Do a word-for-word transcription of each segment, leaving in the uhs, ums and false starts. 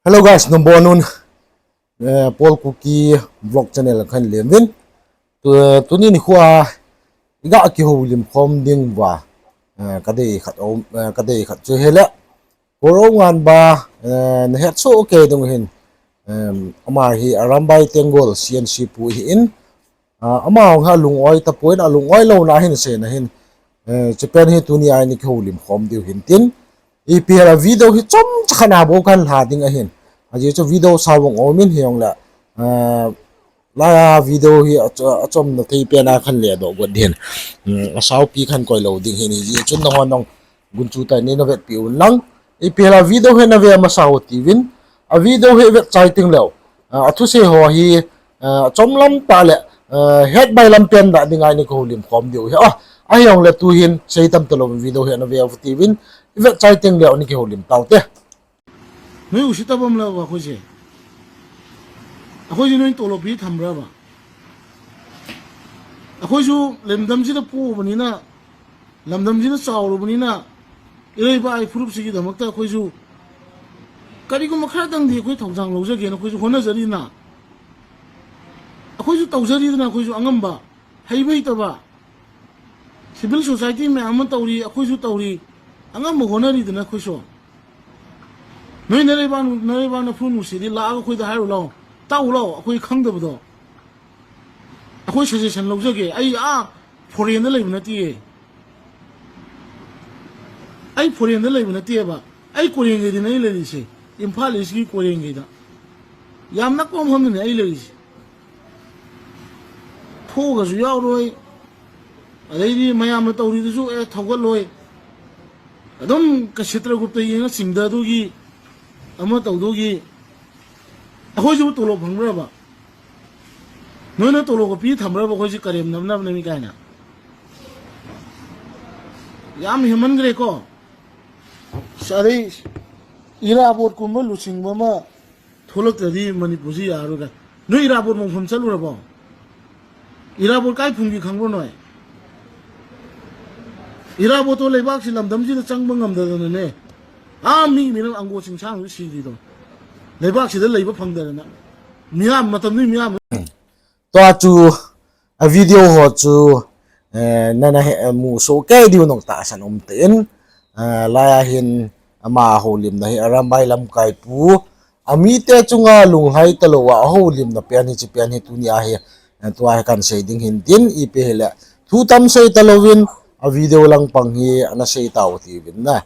Hello guys, nabonun, eh, Paul Kuki Vlog Channel khan lemvin. Tu, tuni nikho a iga kihoulim khom ding uva, eh, kadei khat um, eh, kadei khat chu hile. Korounganba, eh, nahet soh kei ding hin, em, ama hi Arambai Tenggol C N C pu ahin, ah, ama hung ha lung-oi tapon, alung-oi louna hin seina hin, eh, chupen hi tuni a ini kihoulim khom diu hin tin. Ipi hela video hi chomcha khat na bou kahin lha ding ahin. Ajeh chu video sao bang umin hijongle, ah, laiya video hi a, achomna thei pena kahin ledoh got ding hin. Hmm, asaopi kahin koi lou ding hin hijeh chun nahon nong gunchu tah in nei navetpi un lang. Ipi hela video hi nave masa u tiuvin. A video hi vet chai teng leu, ah, athusei ho hi, ah, chomlam tah le, ah, het bailam pen da dinga ini kihoulim khom diu hi. Ah, ahijongle tu hin sei tam talou video hi nave u tiuvin. Ivet chai teng leu ini kihoulim taute. Noi ꯎꯁꯤꯠꯇꯕ ꯑꯃ ꯂꯧꯕ ꯑꯩꯈꯣꯏꯁꯦ꯫ ꯑꯩꯈꯣꯏꯁꯦ ꯅꯣꯏ ꯇꯣꯂꯣꯞ ꯄꯤ ꯊꯝꯕ꯭ꯔꯕ? ꯑꯩꯈꯣꯏꯁꯨ ꯂꯝꯗꯝꯁꯤꯗ ꯄꯣꯛꯎꯕꯅꯤꯅ, ꯂꯝꯗꯝꯁꯤꯗ ꯆꯥꯎꯔꯨꯕꯅꯤꯅ, ꯏꯔꯩ ꯏꯄꯥ ꯏ ꯐꯨꯔꯨꯞꯁꯤꯒꯤꯗꯃꯛꯇ ꯑꯩꯈꯣꯏꯁꯨ ꯀꯔꯤꯒꯨꯝꯕ ꯈꯔꯗꯪꯗꯤ ꯑꯩꯈꯣꯏ ꯊꯧꯗꯥꯡ ꯂꯧꯖꯒꯦꯅ ꯑꯩꯈꯣꯏꯁꯨ ꯍꯣꯠꯅꯖꯔꯤꯅ, ꯑꯩꯈꯣꯏꯁꯨ ꯇꯧꯖꯔꯤꯗꯅ, ꯑꯩꯈꯣꯏꯁꯨ ꯑꯉꯝꯕ, ꯍꯩꯕ ꯍꯩꯇꯕ, civil society ꯃꯌꯥꯝ ꯑꯃ ꯇꯧꯔꯤ, ꯑꯩꯈꯣꯏꯁꯨ ꯇꯧꯔꯤ, ꯑꯉꯝꯕ ꯍꯣꯠꯅꯔꯤꯗꯅ ꯑꯩꯈꯣꯏꯁꯨ꯫ ꯅꯣꯏ ꯅꯔꯩꯕꯥꯛ, ꯅꯔꯩꯕꯥꯛ ꯅꯐꯨ ꯅꯨꯡꯁꯤꯗꯤ ꯂꯥꯛꯑꯒ ꯑꯩꯈꯣꯏꯗ ꯍꯥꯏꯔꯨ ꯂꯥꯛꯑꯣ, ꯇꯥꯛꯎ ꯂꯥꯛꯑꯣ, ꯑꯩꯈꯣꯏ ꯈꯪꯗꯕꯗꯣ꯫ ꯑꯩꯈꯣꯏ suggestion ꯂꯧꯖꯒꯦ꯫ ꯑꯩ ꯑꯥ foreign ꯗ ꯂꯩꯕ ꯅꯠꯇꯤꯌꯦ꯫ ꯑꯩ foreign ꯗ ꯂꯩꯕ ꯅꯠꯇꯦꯕ꯫ ꯑꯩ ꯀꯣꯏꯔꯦꯡꯒꯩꯗꯅꯦ ꯑꯩ ꯂꯩꯔꯤꯁꯦ꯫ ꯏꯝꯐꯥꯜ East ꯀꯤ ꯀꯣꯏꯔꯦꯡꯒꯩꯗ꯫ ꯌꯥꯝ ꯅꯛꯄ ꯃꯐꯝꯗꯅꯦ ꯑꯩ ꯂꯩꯔꯤꯁꯦ꯫ ꯊꯣꯛꯑꯒꯁꯨ ꯌꯥꯎꯔꯣꯏ꯫ ꯑꯗꯩꯗꯤ ꯃꯌꯥꯝꯅ ꯇꯧꯔꯤꯗꯨꯁꯨ ꯑꯦ ꯊꯧꯒꯠꯂꯣꯏ꯫ ꯑꯗꯨꯝ ꯀ-, ꯆꯤꯇ꯭ꯔꯒꯨꯞꯇ ꯌꯦꯡꯉ ꯆꯤꯡꯊꯗꯨꯒꯤ, ꯑꯃ ꯇꯧꯗꯨꯒꯤ꯫ ꯑꯩꯈꯣꯏꯁꯤꯕꯨ ꯇꯣꯂꯣꯞ ꯐꯪꯕ꯭ꯔꯕ? ꯅꯣꯏꯅ ꯇꯣꯂꯣꯞꯀ ꯄꯤ ꯊꯝꯕ꯭ꯔꯕ ꯑꯩꯈꯣꯏꯁꯤ ꯀꯔꯦꯝꯅꯕꯅꯕꯅꯤ ꯀꯥꯏꯅ? ꯌꯥꯝ ꯍꯦꯟꯃꯟꯈ꯭ꯔꯦꯀꯣ꯫ ꯑꯁ, ꯑꯗꯩ ꯏꯔꯥꯕꯣꯠꯀꯨꯝꯕ ꯂꯨꯆꯤꯡꯕ ꯑꯃ ꯊꯣꯛꯂꯛꯇ꯭ꯔꯗꯤ ꯃꯅꯤꯄꯨꯔꯁꯤ ꯌꯥꯔꯔꯣꯏ ꯀꯥꯏ꯫ ꯅꯣꯏ ꯏꯔꯥꯕꯣꯠ ꯃꯣꯡꯐꯝ ꯆꯠꯂꯨꯔꯕꯣ? ꯏꯔꯥꯕꯣꯠ ꯀꯥꯏ ꯐꯨꯝꯒꯤ ꯈꯪꯕ꯭ꯔꯣ ꯅꯣꯏ? ꯏꯔꯥꯕꯣꯠꯇꯣ ꯂꯩꯕꯥꯛꯁꯤ ꯂꯝꯗꯝꯁꯤꯗ ꯆꯪꯕ ꯉꯝꯗꯗꯅꯅꯦ, ꯑꯥ ꯃꯤ ꯃꯤꯔꯝ ꯑꯪꯒꯣ ꯆꯤꯡꯁꯥꯡꯗꯨ ꯁꯤꯔꯤꯗꯣ꯫ ꯂꯩꯕꯥꯛꯁꯤꯗ ꯂꯩꯕ ꯐꯪꯗꯗꯅ꯫ ꯃꯤꯌꯥꯝ ꯃꯇꯝꯗꯨꯒꯤ ꯃꯤꯌꯥꯝ tua chu, a video ho chu, eh, nana he, eh, mu soh kei diu nong tahsan um tan, eh, laiya hin ama houlimna hi Arambai lamkai pu, amite chunga lunglhai talou a, ahoulimna pen hi, hiche pen hi tuni a hi, eh, tua hi kahin sei ding hin tin, ipi hile, thu tam sei talouvin, a video lang pang hi, ana sei tau tiuvin na.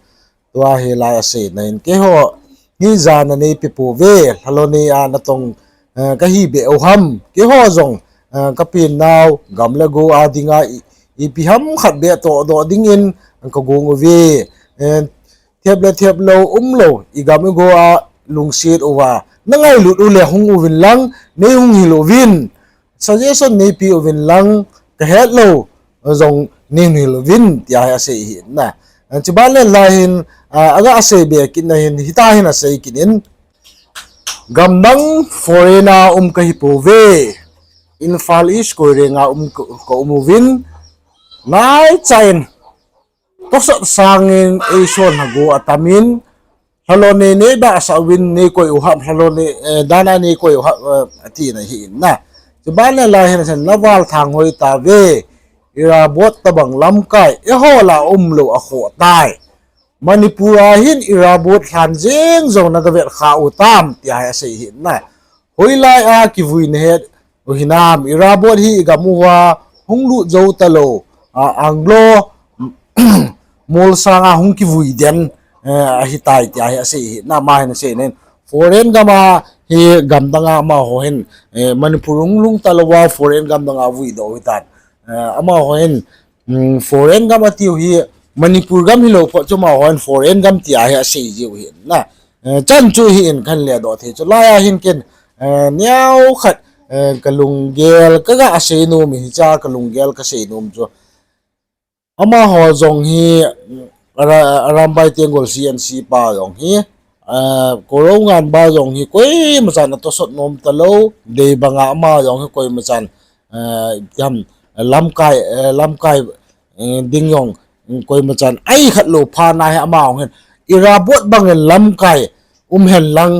Tua hi lai asei na hin keiho, hi jana nei pe pouve, lhalou nei a natong, eh, kahi beh u ham, keiho jong, eh, kapen nau, gam le go a dinga i, ipi ham khat beh toh doh dingin, kagong uve, eh, thep le thep lou, umlou, i gam i go a lungset uva, nangailut u le hung uvin lang, nei hung hil uvin, suggestion neipe uvin lang, kahet lou jong nei hil uvin, tia hi asei hi na. Chuban le lai hin, ah, aga asei be kit na hin, hitia hin asei kit in. Gamdang foreign a um kahi pouve. Imphal East Koireng a um ka, ka um uvin. Naicha in. Tosot sangin eisol na go atamin, lhalou nei nei da sa uvin nei koi u ham, lhalou nei, eh, dana nei koi u ham, eh, ati na hi na. Chuban le lai hin asan naval thang hoi tave, irabot tabang lamkai, eiho la umlou akhoh tai. Manipur a hin irabot lhan jeng jong naga vet kha u tam, tia hi asei hi na. Hoilai a kivui nahet u hinam, irabot hi igam uva hung lut jou talou, a, Anglo, Molsang a hung kivui den, eh, ahitai tia hi asei hi, na ama hin asei nen. Foreign gam a hi gamdang a amaho hin, eh, Manipur hung lhung talouva foreign gamdang a vui doh hitan. Eh, amaho hin, um, foreign gam atiu hi Manipur gam hilou phat chu amaho hin foreign gam tia hi asei jiu hi na. Eh, chan chu hi in kahin ledoh thei chu. Laiya hin ken, eh, neokhat, eh, kalunggel kaga asei nom hi cha kalunggel kasei nom chu. Amaho jong hi, Ara-, Arambai Tenggol C N C pa jong hi, ah, Korounganba jong hi koima chan atosot nom talou, dei banga ama jong hi koima chan, ah, ham, lamkai, eh, lamkai, eh, ding jong, koima chan, ahi khat lou phat na hi ama jong hin, irabot bangin lamkai, um hen lang,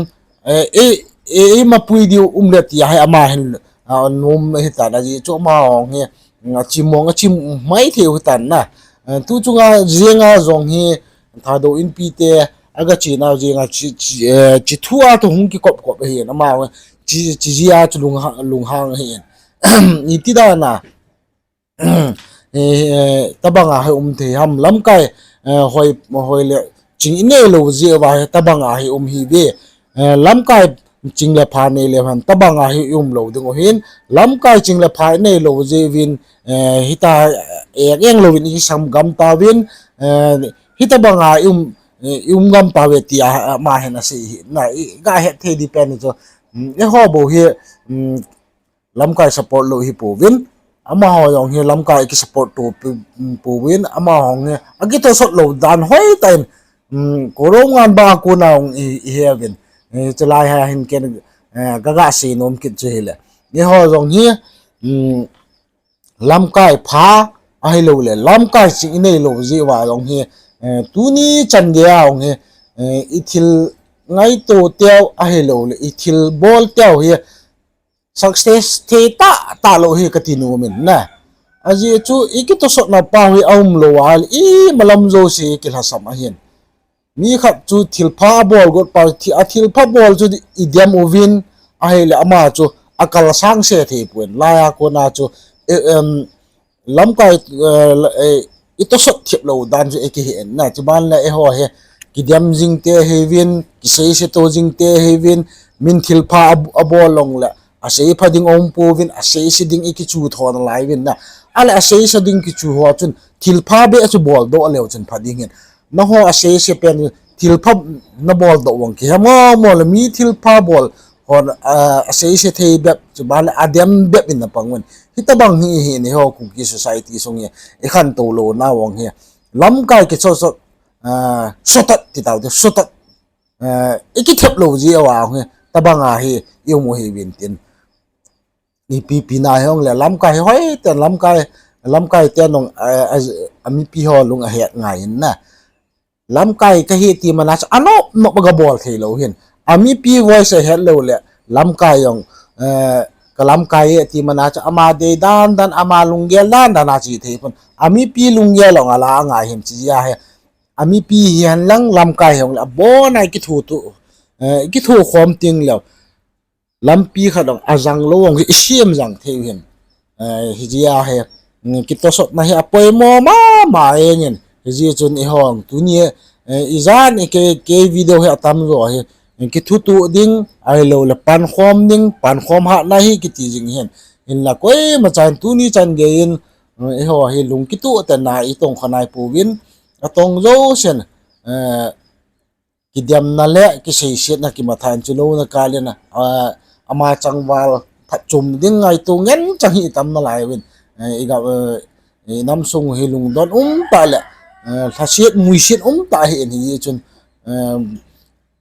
eh, eh, eh, eh, mapui diu um le tia hi ama hin, ah, nom hitan, ajeh chu ama hong hi, mm, achim mong, achim mai thei u hitan na. Eh, tu chunga jenga jong hi, Thadou Inpi te, aga chena jenga chi, chi, eh, chi thu a thu hung kikop kop ahin, ama hong, chi, chi jia chu lunghang, lunghang ahin. Iti dan a, eh, eh, tabanga hi um thei ham, lamkai, eh, hoi, hoi le ching inei lou jeh uva hi tabanga hi um hi ve. Eh, lamkai ching le pha nei le ham tabanga hi um lou ding u hin, lamkai ching le pha inei lou jeh uvin, eh, hita, eh, eng lou vin i sam gam tauvin, eh, hitabanga i um, eh, i um gam tauve tia, ah, ama hin asei hi, na, i ga het thei di pen chu, mm, eiho bou hi, mm, lamkai support lou hi pouvin, amaho jong hi lamkai ki support to pi-, pouvin, amaho hi akitosot lou dan hoitah in, um, Korom ngan ba kona hung i, i he uvin. Eh, chulai ha hin ken, eh, ka ga sei nom kit chu hile. Eiho jong hi, um, lamkai pha ahilou le, lamkai ching inei lou jeh uva jong hi, eh, tuni chan geiya jong hi, eh, i thil ngaito teu ahilou le, i thil bol teu hi, success thei tah tah lou hi kati nom in na. Ajeh chu i kitosotna pa hi aum lou a, i malam jouse kilhasam ahin. Mi khat chu thilpha abol got pa, thi-, a thilpha bol chu i dem uvin, ahile ama chu akal sang se thei pon. Laiya kona chu, eh, em, lamkai, eh, la-, eh, i tosot thip lou dan chu i kihen na, chuban le eiho hi, kidem jing te hiuvin, kiseise to jing te hiuvin, min thilpha ab-, abol long le, aseipha ding aum pouvin, aseise ding i kichu tho nalai uvin na. Ale aseise ding kichu ho chun, thilpha beh chu bol doh leu chun pha ding hin. Naho aseise pen thilpha na bol doh vang kihe mo mo le mi thilpha bol hon, ah, aseise thei bep chuban le adem bep in na pang un. Hitabang hi hi ni ho Kuki society sung hi i khantou louna vang hi. Lamkai kichosot, ah, sotat ti tau te, sotat. Ah, i kithep lou jeh uva hi, tabanga hi i um u hi vin tin. Ipi pi na hi hong le, lamkai hi hoiten, lamkai, lamkai te nung, eh, a, a mipi ho lung ahet ngai in na. Lamkai kahi ti mana chu anop nop ga bol thei lou hin. A mipi voice ahet lou le, lamkai jong, eh, ka lamkai e ti mana chu ama dei dan dan, ama lunggel dan dan a chi thei pon. A mipi lunggel jong ala ngai hin chi jia hi. A mipi hihen lang lamkai hong le, abon a i kithu tu, eh, i kithu khom ting leu. Lampi khat dong ajang lou hong hi i siam jang thei u hin. Eh, hijia hi, mm, kitosotna hi apoimo mama e ngin. Hijeh chun i hong, tuni, eh, i jan i kei, kei video hi atam jo hi. Kithutu ding, ahilou le pankhom ding, pankhom hatna hi kiti jing hin. Hinla koima chan tuni chan gei in, eh, eiho hi lung kituh tena i tong kha nai pouvin, atong jousen, eh, kidemna le kiseisetna kimatha in chu louna kal in a, ah, ama changval phatchom ding ngaito ngen chang hi tam nalai uvin. Eh, i ga, eh, i nam sung hi lungdon um tah le, eh, lhaset muiset um tah hi in hijeh chun, eh,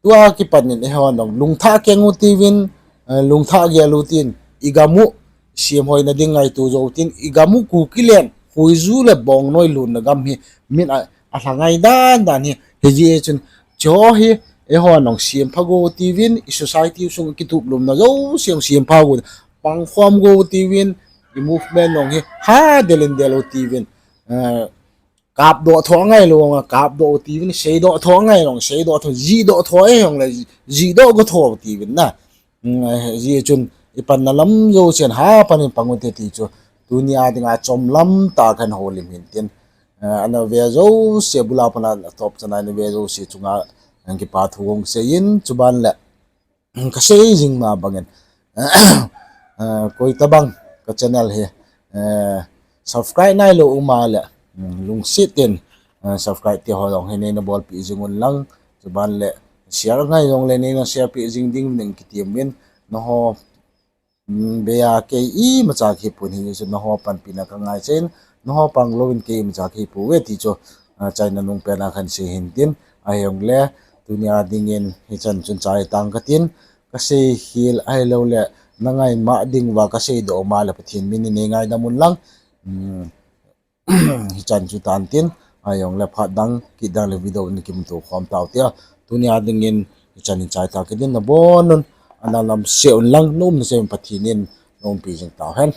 tua kipan in eiho nong lungthah keng u tiuvin, eh, lungthah gel u tin, i gam u siam hoina ding ngaito jou tin, i gam u Kuki leng, Khoju le Bongnoi lonna gam hi min a, alha ngai dan dan hi, hijeh chun, chu hi, eiho nong siam pha go tiuvin, i society sung kitup lumna jouse siam pha go, pangkhom go tiuvin, i movement nong hi, ha del in del u tiuvin, eh, kapdoh tho ngai lou nga, kapdoh u tiuvin, seidoh tho ngai long, seidoh tho, jihdoh tho e hong le, jihdoh go tho tiuvin na. Mm, eh, hijeh chun, i panna lam jousen ha pan in pang u te ti chu, tuni a dinga chomlam tah kan houlim hin tin. Eh, ana ve jouse, bula pana top chana ana ve jouse chunga, eh, kipa thu hung seiyin, chuban le, ka sei jing ma bangin, eh, koi tabang ka channel hi, eh, subscribe nailou um a le, mm, lungset in, eh, subscribe ti ho jong hi neina bolpeh jing un lang, chuban le share ngai jong le neina share peh jing ding ning kitem in, naho, mm, beiya kei imacha kihi pon hi chu naho panpina ka ngaichen, naho pang louvin kei imacha kihi pouve ti chu, ah, chaina nung pena kan sei hin tin, ahijongle, tuni a dingin hichan chun chai tang katin, ka sei khel ahilou le, na ngai ma ding uva ka seidoh ma le Pathen min in nei ngaidam un lang, mm, hichan chu tan tin, ahijongle phat dang, kit dang le video in kimuto khom tau tia, tuni a dingin, Hichan in chai tah kit in nabonun, ana lam seh un lang, na umna cheh un Pathen in na umpi jing tauhen.